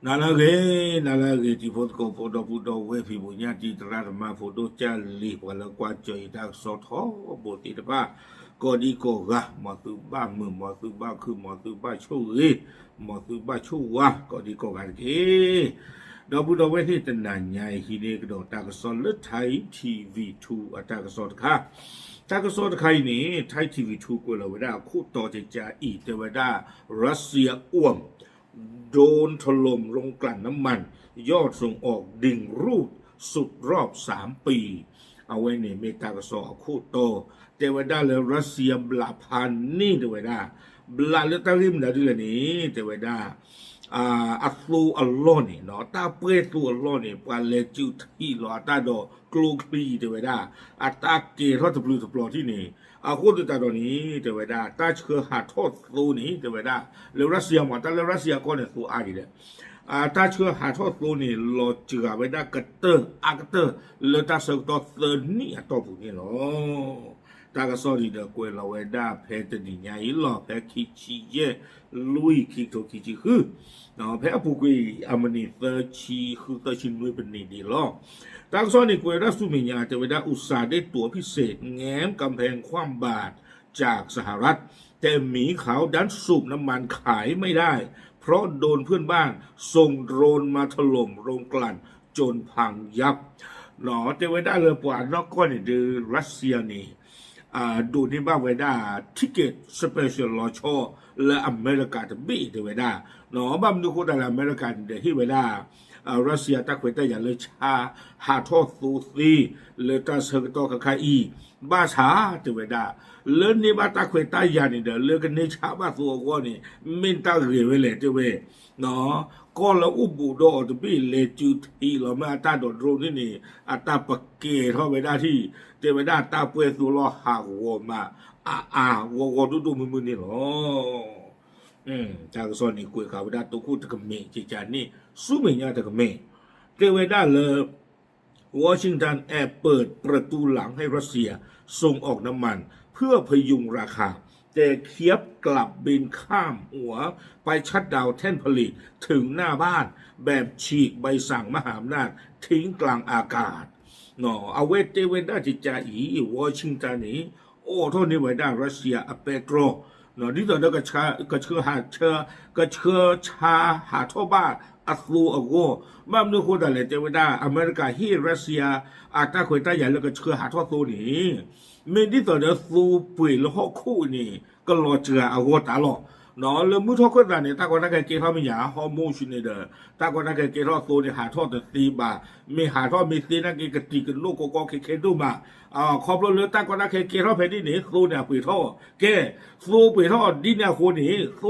နၤလၢအဂ့ၤ, နၤလၢအဂ့ၤ တံၤဖိသကိးဖိ ဒီပုၢ်ဒီဝဲၢ် ဖံးဘိးညၣ်တံၤ သရၣ်သမါ ဖိဒိၣ်ကၢ်လံၤ ပှၤလၢကွၢ်စၢၤယတၢ်ကစီၣ်ထီဘိသ့ၣ်တဖၣ်, ကိးဒံကိးဂၤ မ်သုဘၣ်မုာ် မ်သုဘၣ်ခုၣ် မ်သုဘၣ်ဆိၣ်ဂ့ၤ မ်သုဘၣ်ဆိၣ်ဝါ ကိးဒံကိးဂၤတက့ၢ်. ဒီပုၢ်ဒီဝဲၢ်သ့ၣ် တနၤညါအံၤ ဟံးန့ၢ်ကဒီးတၢ်ကစီၣ်လၢ Thai T V two အတၢ်ကစီၣ်တခါ, တၢ်ကစီၣ်တခါအံၤန့ၣ် Thai T V two ကွဲးလီၤဝဲဒၣ်အခိၣ်တီကကါအံၤ တဲဝဲဒၣ် Russia အူမ် โดรนถล่มโรงกลั่นน้ำมัน ยอดส่งออกดิ่งรูดสุดรอบสามปี အဝဲန့ၣ်မ့ၢ်တၢ်ကစီၣ်အခိၣ်တီ, တဲဝဲဒၣ်လၢ Russia ဘျးဖးန့ၢ် တဲဝဲဒၣ်, ဘျးလၢတၢ်ဂ့ၢ်မနုၤဒ်လဲၣ်န့ၣ် တဲဝဲဒၣ် အသိအလီၢ်န့ၣ် တၢ်ပှဲၤသိအလီၢ်န့ၣ် ပှၤလဲၤစုးထံးလီၤအတၢ်ဒီးကျိချံ တဲဝဲဒၣ်, အတၢ်ကဲၤထီၣ်တပျုာ်တပျီၤထံၣ်န့ၣ်, အဃိသတးဒီးန့ၣ် တဲဝဲဒၣ် တၢ်ဆှၢဟးထီၣ်သိန့ၣ် တဲဝဲဒၣ် လၢ Russia မ့ၢ် တၢ်လၢ Russia ကီၢ်န့ၣ် သိအါဒ်လဲၣ်, အတၢ်ဆှၢဟးထီၣ်သိန့ၣ် လီၤစှၤဝဲဒၣ်ကတၢၢ်အါကတၢၢ် လၢတၢ်ဆၢကတီၢ်သၢနံၣ်အတီၢ်ပူၤန့ၣ်လီၤ. တၢ်ကစီၣ်န့ၣ်ဒီးကွဲးလီၤဝဲဒၣ်ဖဲတနံၤညါအံၤလီၤ, ဖဲခံဆံယဲၢ်လွံၢ် ခံကထိခံဆံဃု, ဖဲအပူၤကွံာ်အံၤ အမံးနံးသၢဆံဃု သၢဆံနွံပနံးဒံးလီၤ. တၢ်ကစီၣ်န့ၣ်ကွဲးဝဲဒၣ် อุตสาหกรรม ได้ตั๋วพิเศษแง้มกำแพงคว่ำบาตรจากสหรัฐ แต่หมีขาวดันสูบน้ำมันขายไม่ได้เพราะโดนเพื่อนบ้านส่งโดรนมาถล่มโรงกลั่นจนพังยับ တဲဝဲဒၣ်လၢပှၤနီၢ်ကီၢ်န့ၣ်ဒီး Russia န့ၣ် ဒိးန့ၢ်ဘၣ်ဝဲဒၣ် ticket special လီၤဆီလၢအမဲရကၤတဘ့ၣ် တဲဝဲဒၣ်, ဘၣ်မနုၤအဃိသတးလၢအမဲရကၤန့ၣ်ဒီးဟ့ၣ်ဝဲဒၣ် Russia တၢ်ခွဲးတၢ်ယာ်လၢဆါဟးထီၣ်သိသ့ လၢတၢ်ဆၢကတီၢ်ခဲခါအံၤ, ဘၣ်ဆၣ် တဲဝဲဒၣ် လၢန့ၢ်ဘၣ်တၢ်ခွဲးတၢ်ယာ်န့ၣ်ဒီး လၢကန့ၢ်ဆါဘၣ်သိအဂီၢ်န့ၣ် မ့ၢ်တၢ်ဂ့ၤဝဲလဲၣ် တဲဝဲ ကီၢ်လၢအိၣ်ဘူးဒီးအီၤတဘ့ၣ် လဲၤစုးထံးလီၤမ့ၢ်အတၢ်ဒီး drone န့ၣ်န့ၣ် အတၢ်ပကဲၤထီၣ်ဝဲဒၣ်ထံၣ်, တဲဝဲဒၣ်တၢ်ပှဲၤသိလီၤဟးဂီၤမး အါအါဂီၢ်ဂီၢ်ဒိၣ်ဒိၣ်မုၢ်မုၢ်န့ၣ်လီၤ. တၢ်ကစီၣ်န့ၣ်ကွဲးဃာ်ဝဲဒၣ်တိခိၣ်တကမဲာ် ကကါန့ၣ် ဆူမဲာ်ညါတကမဲာ်, တဲဝဲဒၣ်လၢ Washington แอบเปิดประตูหลังให้รัสเซียส่งออกน้ำมันเพื่อพยุงราคา แต่เคียฟกลับบินข้ามหัวไปชัตดาวน์แท่นผลิตถึงหน้าบ้านแบบฉีกใบสั่งมหาอำนาจทิ้งกลางอากาศ အဝဲတဲဝဲဒၣ်ကကါအံၤ Washington န့ၣ် အိးထီၣ်န့ၢ်ဝဲဒၣ် Russia အပဲတြီ ဒ်သိးဒီး ကဆှၢဟးဆှၢ ကဆှၢဆါဟးထီၣ်ဘၣ်အသိအဂီၢ်, ဘၣ်မနုၤအဃိသတးလဲၣ် တဲဝဲဒၣ် အမဲရကၤဟ့ၣ် Russia အတၢ်ခွဲးတၢ်ယာ်လၢကဆှၢဟးထီၣ်သိန့ၣ် မ့ၢ်ဒ်သိးဒီးသိပှ့ၤလၢဟီၣ်ခိၣ်န့ၣ် ကလီၤစှၤအဂီၢ်တၢ်လီၤ. လၢမုၢ်ထီၣ်ခၢၣ်သးန့ၣ် တၢ်ကီတၢ်ခဲကဲထီၣ်မဲာ်ညါ Hormuz န့ၣ်ဒီး တၢ်ကီတၢ်ခဲကဲထီၣ်သိန့ၣ် ဟးထီၣ်တသ့ဘၣ်, မ့ၢ်ဟးထီၣ်မ့ၢ်သ့နာ်က့ ကတံာ်ကနိးကီကီခဲခဲဒိၣ်မး, ခီဖျိလၢတၢ်ကီတၢ်ခဲကဲထီၣ်ဖဲန့ၣ်န့ၣ် သိန့ၣ်အပှ့ၤထီၣ်, ကဲ သိပှ့ၤထီၣ်ဒ်န့ၣ်အဃိန့ၣ် သိန့ၣ်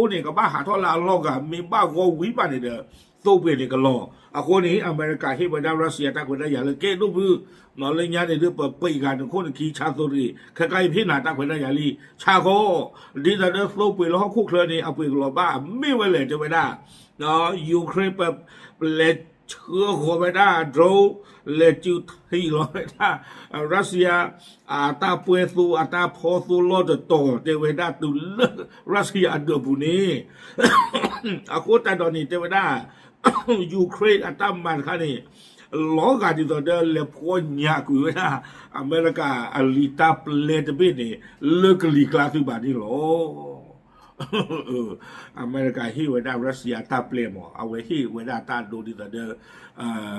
ကဘၣ်ဟးထီၣ်လၢအလီၢ်ဂၤ မ့ၢ်ဘၣ်ဂီၢ်ဝံၤဘၣ်န့ၣ်ဒီး သိပှ့ၤန့ၣ်ကလီၤ. အဃိန့ၣ် အမဲရကၤဟ့ၣ်ဝဲဒၣ် Russia တၢ်ခွဲးတၢ်ယာ်လၢကဲဒိၣ်ဖု လၢညါန့ၣ်ဒီး ပပှ့ၤဂၤနခိၣ်နခံဆါသိတဂ့ၤ, ခဲကါအံၤပဟ့ၣ်နၤတၢ်ခွဲးတၢ်ယာ်လံ ဆါဃီ, ဒ်သိးဒီးသိပှ့ၤလၢဟီၣ်ခိၣ်ချၢန့ၣ် အပှ့ၤကလီၤဘၣ် မ့ၢ်ဝဲလဲၣ် တဲဝဲဒၣ် Ukraine ပလဲၤဆှၢဃီၤဝဲဒၣ် drone လဲၤစုးထံးလီၤဝဲဒၣ် Russia အတၢ်ပှဲၤသိ အတၢ်ဖီသိလီၢ်တတီၤ တဲဝဲဒၣ်တုၤလၢ Russia အဒၢးပူၤန့ၣ် အဃိသတးဒီးန့ၣ် တဲဝဲဒၣ် Ukraine အတၢ်မၤတခါန့ၣ် လီၤဂာ်ဒ်သိးဒီးလဲၤဖှီညၣ်ကွံာ်ဝဲဒၣ် အမဲရကၤအလံာ်တၢ်ပျဲတဘ့ၣ်န့ၣ် လၢကလံၤကျါသုဘၣ်န့ၣ်လီၤ. အမဲရကၤဟ့ၣ်ဝဲဒၣ် Russia တၢ်ပျဲမး အဝဲဟ့ၣ်ဝဲဒၣ်တၢ်ဒိဒ်သိးဒီး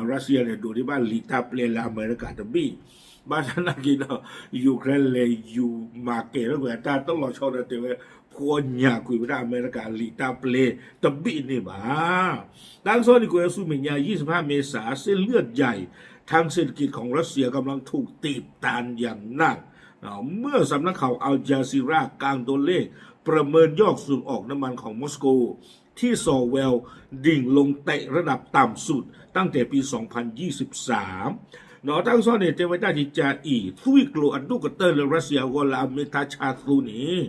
Russia န့ၣ် ဒိးန့ၢ်ဘၣ်လံာ်တၢ်ပျဲလၢအမဲရကၤတဘ့ၣ်, ဘၣ်ဆၣ်နာ်က့ဒီး Ukraine လဲၤယူၤမၤကဲၤထီၣ်ကွံာ်အတၢ်တလီၤဆီဒီးတဲဝဲ ဖှီညၣ်ကွံာ်ဝဲဒၣ်အမဲရကၤအလံာ်တၢ်ပျဲတဘ့ၣ်န့ၣ်ဘၣ်. တၢ်ကစီၣ်န့ၣ်ကွဲးဆူမဲာ်ညါ ยี่สิบห้า เมษา เส้นเลือดใหญ่ทางเศรษฐกิจของรัสเซีย กำลังถูกตีบตันอย่างหนัก เมื่อสำนักข่าวอัลจาซีรา กางตัวเลขประเมินยอดส่งออกน้ำมันของมอสโกที่ส่อแววดิ่งลงแตะระดับต่ำสุดตั้งแต่ปี สองพันยี่สิบสาม ဒီးတၢ်ကစီၣ်န့ၣ် တဲဝဲဒၣ်ကကါအံၤ သွံၣ်ကျိၤအဒိၣ်ကတၢၢ်လၢ Russia အဂီၢ်လၢအမ့ၢ်တၢ်ဆါသိန့ၣ်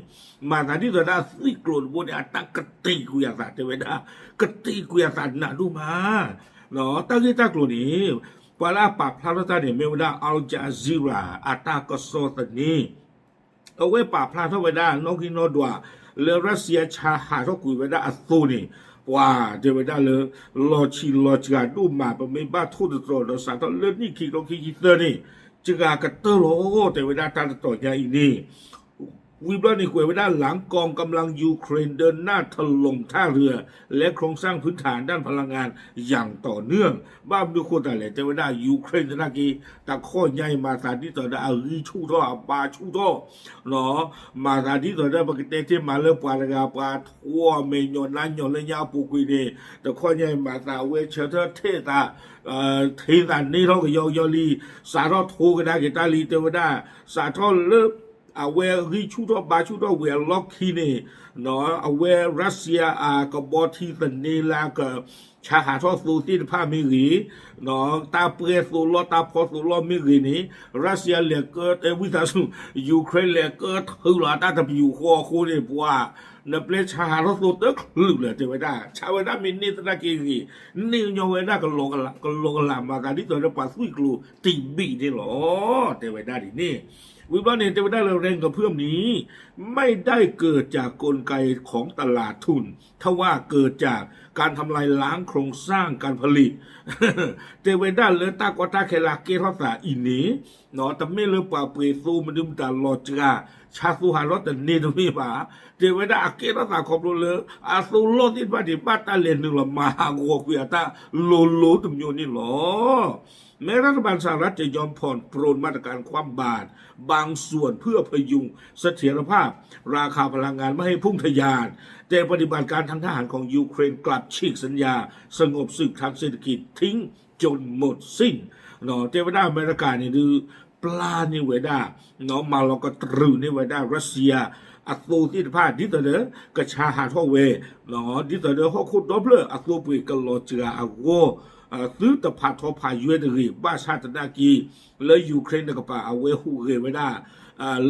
မၤသးဒ်သိးဒၣ်သွံၣ်ကျိၤတဘိန့ၣ် အတၢ်ကတံာ်ကွံာ်အသး တဲဝဲဒၣ် ကတံာ်ကွံာ်အသးနးဒိၣ်မး တၢ်ဂ့ၢ်တၢ်ကျိၤန့ၣ် ပှၤလၢအပာ်ဖျါထီၣ်တၢ်န့ၣ် မ့ၢ်ဝဲဒၣ် Al Jazeera အတၢ်ကစီၣ်သန့ အဝဲပာ်ဖျါထီၣ်ဝဲဒၣ် နီၣ်ဂံၢ်နီၣ်ဒွး လၢ Russia ဆါဟးထီၣ်ကွံာ်ဝဲဒၣ်အသိန့ၣ် ပှၤတဲဝဲဒၣ်လၢ လီၤဆံးလီၤစှၤဒိၣ်မး ပမ့ၢ်ဘၣ်ထိၣ်သတြီၤဒီးစးထီၣ်လၢနံၣ်ခံကထိခံဆံသၢန့ၣ် စှၤကတၢၢ်လီၤ တဲဝဲဒၣ်တၢ်တတီၤညါအံၤန့ၣ် ဝံၤဘျီန့ၣ်ကွဲးဝဲဒၣ် หลังกองกำลังยูเครนเดินหน้าถล่มท่าเรือและโครงสร้างพื้นฐานด้านพลังงานอย่างต่อเนื่อง ဘၣ်မနုၤဃိသတးလဲၣ် တဲဝဲဒၣ် Ukraine သနာ်က့ တခီညါအံၤမၤသးဒ်သိးဒီးအဂံၢ်ဆူၣ်ထီၣ်အဘါဆူၣ်ထီၣ် မၤသးဒ်သိးဒီး ပကတဲတ့ၢ်မးလၢပှၤတဂၤ ပှၤထိးအမဲာ်ညိးနါညိးလၢညါအပူၤကွံာ်န့ၣ် တခီညါအံၤမၤသးအဝဲဆၢထၢၣ်ထဲးသး ထဲးသးန့ၢ်ထီၣ်ကယီကယီလံ စးထီၣ်ထိးကဒါက့ၤတၢ်လံ တဲဝဲဒၣ် စးထီၣ်လၢ အဝဲဂံၢ်ဆူၣ်ထီၣ်ဘါဆူၣ်ထီၣ်ဝံၤအလီၢ်ခံန့ၣ် အဝဲရၢစံယါအကဘီထံသန့လၢက ဆါဟးထီၣ်သိသ့ၣ်တဖၣ်မ့ၢ်ဂ့ၤ တၢ်ပှဲၤသိလီၢ်တၢ်ဖီသိလီၢ်မ့ၢ်ဂ့ၤန့ၣ် ရၢစံယါလဲၤကၢတဲဝံသးစူၤ Ukraine လဲၤကၢထုးလီၤအတၢ်တပယူာ်ဃီအဃိန့ၣ် ပှၤ နပျဲဆါဟးထီၣ်သိတချုးလၢၤ တဲဝဲဒၣ် ဆါဝဲဒၣ်မ့ၢ်န့ၢ်သနာ်က့ဂ့ၤ န့ၢ်ညီဝဲဒၣ်ကလီကလီကလး မၤသးဒ်သိးဒီးပှၤသွံၣ်ကျိၤတံာ်ဘံၣ်န့ၣ်လီၤ တဲဝဲဒၣ်ဒ်န့ၣ် ဝံၤဘျီန့ၣ် တဲဝဲဒၣ်လၢ แรงกระเพื่อมนี้ ไม่ได้เกิดจากกลไกของตลาดทุน ทว่าเกิดจากการทำลายล้างโครงสร้างการผลิต တဲဝဲဒၣ်လၢတၢ်ကီတၢ်ခဲလၢအကဲထီၣ်သးအံၤန့ၣ် တမ့ၢ်လၢပှၤပှ့ၤသိမနုၤမတၤလီၤစှၤ ဆါသိဟးထီၣ်တန့ၢ်တမ့ၢ်ဘၣ် တဲဝဲဒၣ်အကဲထီၣ်သးခီဖျိလၢ အသိလီၢ်သ့ၣ်တဖၣ်န့ၣ် ဘၣ်တၢ်လဲၤနုာ်လီၤမၤဟးဂီၤကွံာ်အတၢ်လိၤလိၤတမျိုးန့ၣ်လီၤ แม้รัฐบาลสหรัฐจะยอมผ่อนปรนมาตรการคว่ำบาตรบางส่วนเพื่อพยุงเสถียรภาพราคาพลังงาน แต่ปฏิบัติการทางทหารของยูเครนกลับฉีกสัญญาสงบศึกทางเศรษฐกิจทิ้งจนหมดสิ้น တဲဝဲဒၣ်အမဲရကၤန့ၣ်ဒုး ပျၢ်န့ၢ်ဝဲဒၣ် မၤလီၤကတြူာ်န့ၢ်ဝဲဒၣ်ရၢစံယါ အသိသ့ၣ်တဖၣ် ဒ်သိးဒီး ကဆါဟးထီၣ်ဝဲ ဒ်သိးဒီးဟီၣ်ခိၣ်ဒီဖျၢၣ်အသိပှ့ၤကလီၤစှၤအဂီၢ် သုတဖးထီဖးယွဲတဂ့ၤ ဘၣ်ဆၣ်သနာ်က့ လၢ Ukraine တကပၤ အဝဲဟူးဂဲၤဝဲဒၣ်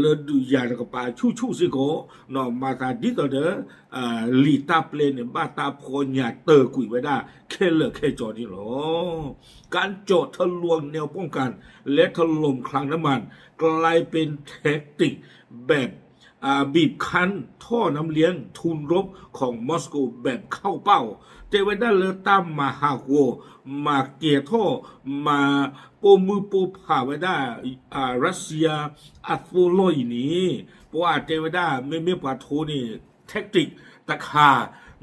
လၢဒုးယၤတကပၤဆူၣ်ဆူၣ်စ့ၢ်ကီး မၤသးဒ်သိးဒီး လံာ်တၢ်ပျဲန့ၣ် ဘၣ်တၢ်ဖှီညါတၢၢ်ကွံာ်ဝဲဒၣ်ခဲလၢာ်ခဲဆ့န့ၣ်လီၤ การเจาะทะลวงแนวป้องกันและถล่มคลังน้ำมันกลายเป็นแท็กติกแบบ อ่า บีบคั้นท่อน้ำเลี้ยงทุนรบของมอสโกแบบเข้าเป้า တဲဝဲဒၣ်လၢတၢ်မၤဟးဂီၤ မၤကဲၤထီၣ် မၤပိာ်မုၣ်ပိာ်ဖးဝဲဒၣ် ရၢစံယါအသိလီၢ်အံၤန့ၣ် ပှၤတဲဝဲဒၣ် မ့မ့ၢ်ပှၤထိန့ၣ် tactic တခါ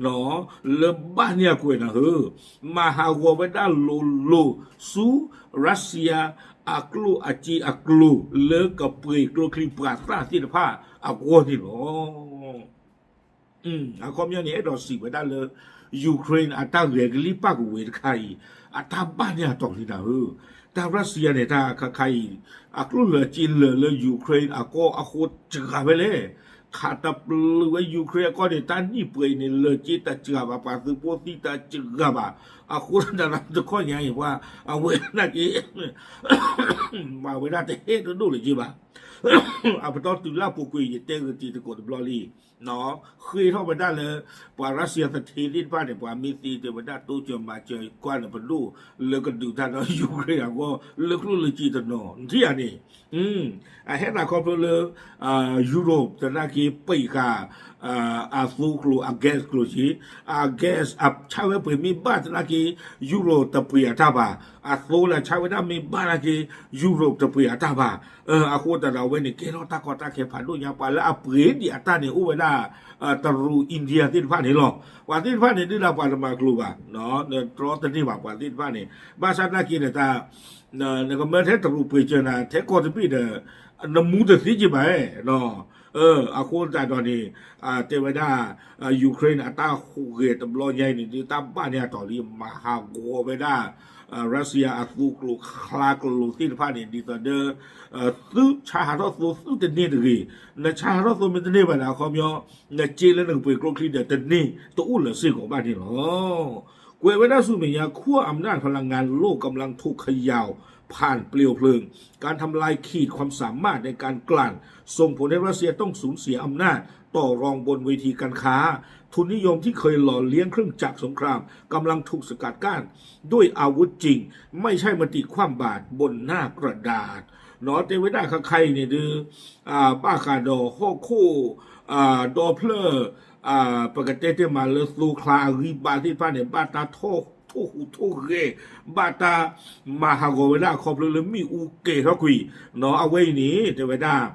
လၢဘၣ်န့ၢ်အကွဲးနၤဧၢ မၤဟးဂီၤဝဲဒၣ်လိၤလိၤဆူ ရၢစံယါအကျိၣ်အစ့အကျိၤ လၢကပှ့ၤကျိချံပှၤသၣ်သ့ၣ်တဖၣ်အဂီၢ်န့ၣ်လီၤ. အခီပညီန့ၣ် အဲၣ်ဒိးစံးဝဲဒၣ်လၢ Ukraine အတၢ်ဂဲၤကလံၣ်ပၣ်ကဝဲၤတခါအံၤ အတၢ်ဘၣ်န့ၢ်အတီၤလံနၤဧၢ, တၢ်ရၢစံယါန့ၣ် တၢ်ခါခါအံၤ အကျိၣ်လၢအစ့လၢာ်လၢ Ukraine အကီၢ်အဃိစှၤဝဲလဲၣ်, ခးတပျုာ်ဝဲ Ukraine အကီၢ်န့ၣ် တၢ်နံၣ်ပှဲၤအံၤန့ၣ် လၢာ်စ့တစှၤဘၣ်, ပှၤသုးဖိသံတစှၤဘၣ်, အဃိသတးဒီးတခီညါအံၤ ပှၤအဝဲနာ်က့ မၤဝဲဒၣ်တဟဲတဒိၣ်လၢၤက့ဘၣ်. အပတီၢ်တုၤလၢအပူၤကွံာ် ယတဲဂ့ၤတံၤသကိးတဘျီလံ, ဃ့ထီၣ်ဝဲဒၣ်လၢ ပှၤရၢစံယါသထ့သ့ၣ်တဖၣ်န့ၣ် ပှၤမ့ၢ်သ့တဲဝဲဒၣ် တိစၢၤမၤစၢၤကွၢ်န့ၣ် ပဒိၣ်လၢကဒုးတၢ်ဒီး Ukraine အဂီၢ် လၢကျိၣ်လၢစ့တနီၤ နထံၣ်ဧါန့ၣ်, အဟဲသးခီဖျိလၢ Europe သနာ်က့ပှ့ၤဃာ် အသိကျိၤ အ gas ကျိၤက့, အ gas အဆၣ်ဝဲပှ့ၤမ့ၢ်ဘၣ်သနာ်က့ Europe တပှ့ၤအတၢ်ဘၣ်, အသိလၢဆၣ်ဝဲဒၣ်မ့ၢ်ဘၣ်သနာ်က့ Europe တပှ့ၤအတၢ်ဘၣ်, အဃိသတးဒီးအဝဲန့ၣ် ကဲထီၣ်တၢ်ကီတၢ်ခဲဖးဒိၣ်ညါ, ပှၤလၢအပှ့ၤဒံးအတၢ်န့ၣ် အိၣ်ဝဲဒၣ် တရူး India သ့ၣ်တဖၣ်န့ၣ်လီၤ. ပှၤသ့ၣ်တဖၣ်န့ၣ် ဒုးဒၣ်ပှၤတမၤကျိၤဘၣ်, တြီတန့ၢ်ဘၣ်ပှၤသ့ၣ်တဖၣ်န့ၣ်, ဘၣ်ဆၣ်သနာ်က့န့ၣ် တၢ် နကမၢထဲတရူးပှ့ၤစၢၤနၤ ထဲကီၢ်တဘ့ၣ်ဒီး နမူတသ့က့ဘၣ်, အဃိသတးဒီးန့ၣ် တဲဝဲဒၣ် Ukraine အတၢ်ဟူးဂဲၤတဘျီညါအံၤန့ၣ် ဒုးတၢ်ဘၣ်န့ၢ်အတီၤလံ မၤဟးဂီၤဝဲဒၣ် ရၢစံယါအသိကျိၤ ချါကျိၤသ့ၣ်တဖၣ်န့ၣ် ဒ်သိးဒီး သုဆါဟးထီၣ်သိသုတန့ၢ်တဂ့ၤ, နဆါဟးထီၣ်သိမ့ၢ်တန့ၢ်ဘၣ်န့ၣ် အခီပညီ နစ့လၢနကပှ့ၤကျိချံဒီးတန့ၢ် တအိၣ်လၢၤစ့ၢ်ကီးဘၣ်န့ၣ်လီၤ. ကွဲးဝဲဒၣ်ဆူမဲာ်ညါ ขั้วอำนาจพลังงานโลกกำลังถูกเขย่าผ่านเปลวเพลิง การทำลายขีดความสามารถในการกลั่นส่งผลให้รัสเซียต้องสูญเสียอำนาจต่อรองบนเวทีการค้า ทุนนิยมที่เคยหล่อเลี้ยงเครื่องจักรสงครามกำลังถูกสกัดกั้นด้วยอาวุธจริง ไม่ใช่มติคว่ำบาตรบนหน้ากระดาษ တဲဝဲဒၣ်ခါခါအံၤန့ၣ်ဒုး ဘၣ်ဃးဒီးဟီၣ်ခိၣ် ဒီဖျၢၣ် ပကတဲတဲမးလၢသိချါအဂံၢ်ဘါသ့ၣ်တဖၣ်န့ၣ် ဘၣ်တၢ်ထိၣ်ဟူးထိၣ်ဂဲၤ, ဘၣ်တၢ်မၤဟးဂီၤဝဲဒၣ်အခီဖျိလၢမ့ၣ်အူကဲၤထီၣ်ကွံာ်, အဝဲအံၤန့ၣ် တဲဝဲဒၣ်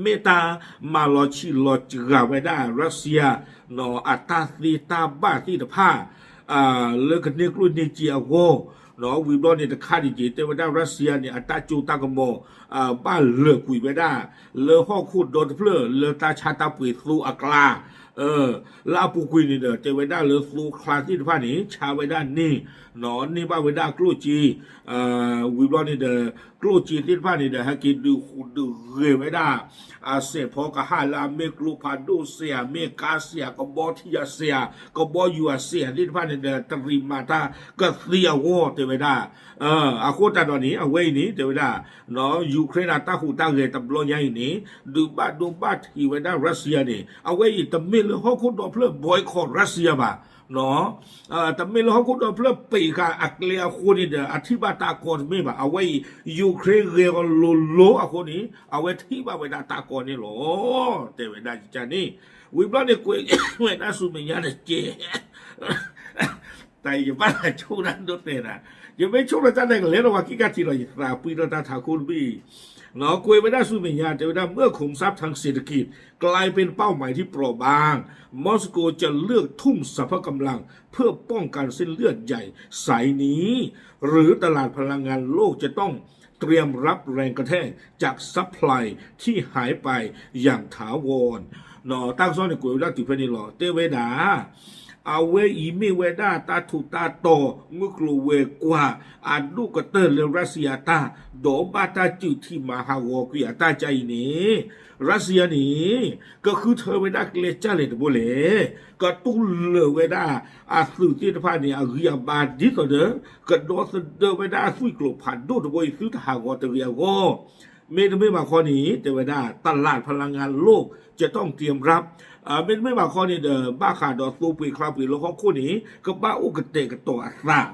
မ့ၢ်တၢ်မၤလီၤဆံးလီၤစှၤဝဲဒၣ် Russia အတၢ်သ့တၢ်ဘၣ်သ့ၣ်တဖၣ် လၢကန့ၢ်ကျိၣ်န့ၢ်စ့အဂီၢ်, ဝံၤဘျီန့ၣ်တခါဒံးက့ၤ တဲဝဲဒၣ် Russia န့ၣ် အတၢ်စိတၢ်ကမီၤ ဘၣ်လၢာ်ကွံာ်ဝဲဒၣ် လၢဟီၣ်ခိၣ်ဒီတဖျၢၣ်လၢတၢ်ဆါတၢ်ပှ့ၤသိအကျါ, လၢအပူၤကွံာ်န့ၣ်ဒီး တဲဝဲဒၣ်လၢသိချါသ့ၣ်တဖၣ်န့ၣ် ဆါဝဲဒၣ်န့ၢ်, န့ၢ်ဘၣ်ဝဲဒၣ်ကျိၣ်စ့ ဝံၤဘျီန့ၣ်ဒီး ကျိၣ်စ့သ့ၣ်တဖၣ်န့ၣ်ဒီး ဟဲက့ၤဒုးဟူးဒုးဂဲၤဝဲဒၣ် အစဲးဖီကဟၣ်လၢအမ့ၢ်ကျိဖးဒိၣ်စ့ဧါ, မ့ၢ်ကါစ့ဧါ, ကဘီထံအစ့ဧါ, ကဘီယူၤအစ့ဧါသ့ၣ်တဖၣ်န့ၣ်ဒီး တရံးမၤတၢ်ကသ့အဂီၢ် တဲဝဲဒၣ်. အဃိသတးဒီးန့ၣ် အဝဲအံၤန့ၣ် တဲဝဲဒၣ် Ukraine အတၢ်ဟူးတၢ်ဂဲၤတဘျီညါအံၤန့ၣ် ဒုးဘၣ်ဒိဘၣ်ထံးဝဲဒၣ် Russia န့ၣ် အဝဲအံၤတမ့ၢ်လၢဟီၣ်ခိၣ်ဒီဖျၢၣ် boycott Russia ဘၣ် တမ့ၢ်လၢဟီၣ်ခိၣ်ဒီဖျၢၣ်ပံးဃာ်အကျဲအဃိန့ၣ်ဒီး အထံၣ်ဘၣ်တၢ်ကီတမ့ၢ်ဘၣ်. အဝဲအံၤ Ukraine ဂဲၤအီၤလိၤလိၤအဃိန့ၣ် အဝဲထံၣ်ဘၣ်ဝဲဒၣ်တၢ်ကီန့ၣ်လီၤ. တဲဝဲဒၣ်ယကန့ၣ် ဝံၤဘျီန့ၣ်ကွဲးဝဲဒၣ်ဆူမဲာ်ညါန့ၣ်ကဲ တၢ်အံၤယဘၣ်သးဆိကမိၣ်ဒိၣ်တဲဒၣ်, ယမ့ၢ်ဆိကမိၣ်တၢ်န့ၣ်ကလဲၤဒီးပှၤခံကထံၣ်လီၤ ယသးပှံၢ်ထီၣ်တၢ်ထးခိၣ်တဘ့ၣ်, ကွဲးဝဲဒၣ်ဆူမဲာ်ညါ တဲဝဲဒၣ် เมื่อขุมทรัพย์ทางเศรษฐกิจ กลายเป็นเป้าหมายที่เปราะบาง มอสโกจะเลือกทุ่มสรรพกำลังเพื่อป้องกันเส้นเลือดใหญ่สายนี้ หรือตลาดพลังงานโลกจะต้องเตรียมรับแรงกระแทกจากซัพพลายที่หายไปอย่างถาวร တၢ်ကစီၣ်န့ၣ်ကွဲးဝဲဒၣ်တုၤဖဲန့ၣ်လီၤ. တဲဝဲဒၣ် အဝဲအံၤမ့ၢ်ဝဲဒၣ်တၢ်ထူးတၢ်တီၤ မုၢ်ကျိၤဝဲၤကွာ် အဒိၣ်ကတၢၢ်လၢ Russia အတၢ် ဒီးဘၣ်တၢ်စုးထံးမၤဟးဂီၤကွံာ်အတၢ်ကါအံၤန့ၣ် Russia န့ၣ် ကဃုထၢဝဲဒၣ်ကျဲကၢ်လဲၣ်တဘိလဲၣ်, ကတူၢ်လၢာ်ဝဲဒၣ်အသုးသ့ၣ်တဖၣ်န့ၣ် အဂံၢ်အဘါဒ်သိးဒီး ကဒီသဒၢဝဲဒၣ်အသွံၣ်ကျိၤဖးဒိၣ်တဘိအံၤ သုတဟးဂီၤတဂ့ၤအဂီၢ် မ့တမ့ၢ်ဘၣ်ခီန့ၣ် တဲဝဲဒၣ် ตลาดพลังงานโลกจะต้องเตรียมรับ မ့တမ့ၢ်ဘၣ်ခီန့ၣ်ဒီး ဘၣ်ဃးဒီးသိပှ့ၤချါပှ့ၤလၢဟီၣ်ခိၣ်န့ၣ် ကဘၣ်အိၣ်ကတဲာ်ကတီၤအသး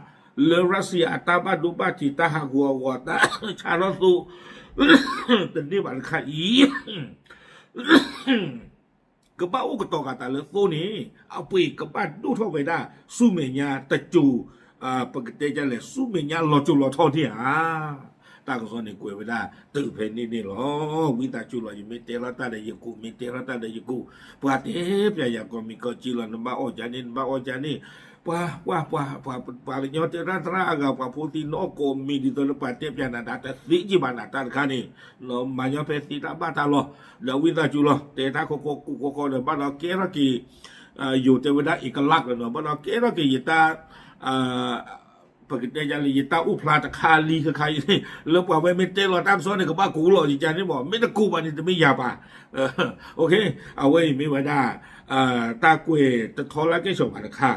လၢ Russia အတၢ်ဘၣ်ဒိဘၣ်ထံး တၢ်ဟးဂူာ်ဟးဂီၤ တၢ်ဆါထီၣ်သိ တန့ၢ်ဘၣ်တခါအံၤ ကဘၣ်အိၣ်ကတီၤဃာ်သးလၢသိန့ၣ် အပှ့ၤကဘၣ်ဒိၣ်ထီၣ်ဝဲဒၣ် ဆူမဲာ်ညါတစိၤ ပကတဲဒ်လဲၣ် ဆူမဲာ်ညါလီၤစိၤလီၤထီန့ၣ်ဧါ. တၢ်ကစီၣ်န့ၣ်ကွဲးဝဲဒၣ်တုၤဖဲန့ၣ်န့ၣ်လီၤ. ဝံသးစူၤလီၤ ယမ့ၢ်တဲထီၣ်တၢ်ဒီးယကိး မ့ၢ်တဲထီၣ်တၢ်ဒီးယကိး ပှၤတဲပျးယၤကိးမံၤကိးက့လီၤ နဘၣ်အီၣ်ကန့ၣ် နဘၣ်အီၣ်ကန့ၣ် ပှၤ ပှၤ ပှၤ ပှၤကညီတဲတၢ်သရၣ်အဂၤ ပှၤဖိသံနီၣ်ကိးမံၤဒ်သိးလၢပှၤတဲပျးနၤတၢ်တသ့က့ဘၣ်နၤတၢ်တခါန့ၣ် မၤညီဖဲသ့တၢ်ဘၣ်တၢ်လီၤ. ဒီးဝံသးစူၤလီၤ တဲတၢ်ခီခီကိးခီခီဒီး ဘၣ်ဒီးကဲထီၣ်က့ၤ ယိၤတဲဝဲဒၣ် เอกลักษณ์ လီၤနီၤ ဘၣ်ဒီးကဲထီၣ်က့ၤယတၢ် ပကတဲဒ်လဲၣ် ယတၢ်အိၣ်ဖျါတခါလံခါခါအံၤန့ၣ် လၢပှၤဝဲမ့ၢ်တဲလီၤတၢ်ကစီၣ်န့ၣ် ကဘၣ်ကိးလီၤယကန့ၣ်မး မ့ၢ်တကိးဘၣ်န့ၣ် တမ့ၢ်ယၤဘၣ်. အဝဲအံၤမ့ၢ်ဝဲဒၣ် တၢ်ကွဲးတထီလၢကဲၣ်ဆိးဘၣ်တခါ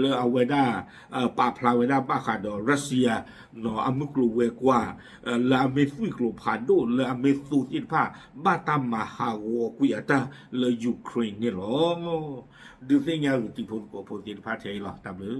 လၢအဝဲဒၣ် ပာ်ဖျါဝဲဒၣ်ဘၣ်ဃးဒီး Russia အမုၢ်ကျိၤဝဲၤကွာ် လၢအမ့ၢ်သွံၣ်ကျိၤဖးဒိၣ် လၢအမ့ၢ်သိသ့ၣ်တဖၣ် ဘၣ်တၢ်မၤဟးဂီၤကွံာ်အတၢ်လၢ Ukraine န့ၣ်လီၤ. ဒုးသ့ၣ်ညါဂ့ၤတံၤဖိသကိးဖိသ့ၣ်တဖၣ်ထဲအံၤလီၤ. တၢ်ဘျုး